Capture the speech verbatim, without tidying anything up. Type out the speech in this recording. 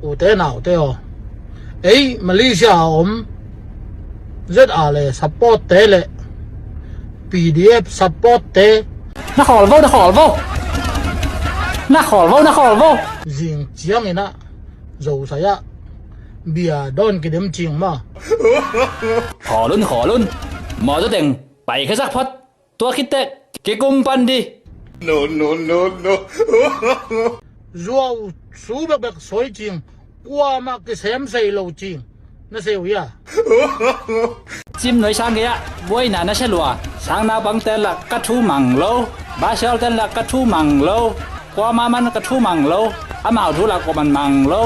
Ute naute aw, ei Malaysia a om Z R le support te le P D F support te, na khawl vo, na khawl vo, na khawl vo, na khawl vo. Zing ciangin ah Zosai ah bia dawn kidem cing maw? Khawl un, khawl un. Mawtaw teng pai khe sak phot. Tua khit teh kikum pan di. No, no, no, no. Zuau su bekbek sawi cing, kuamah kisem sei lo cing. Na sei uh hia? Cim nuai sang gei ah buaina na sia lua. Sang naupang ten lak ka thu mang lo. Basial ten lak ka thu mang lo. Kuamah man ka thu mang lo. Amau thu lak kuamah mang lo.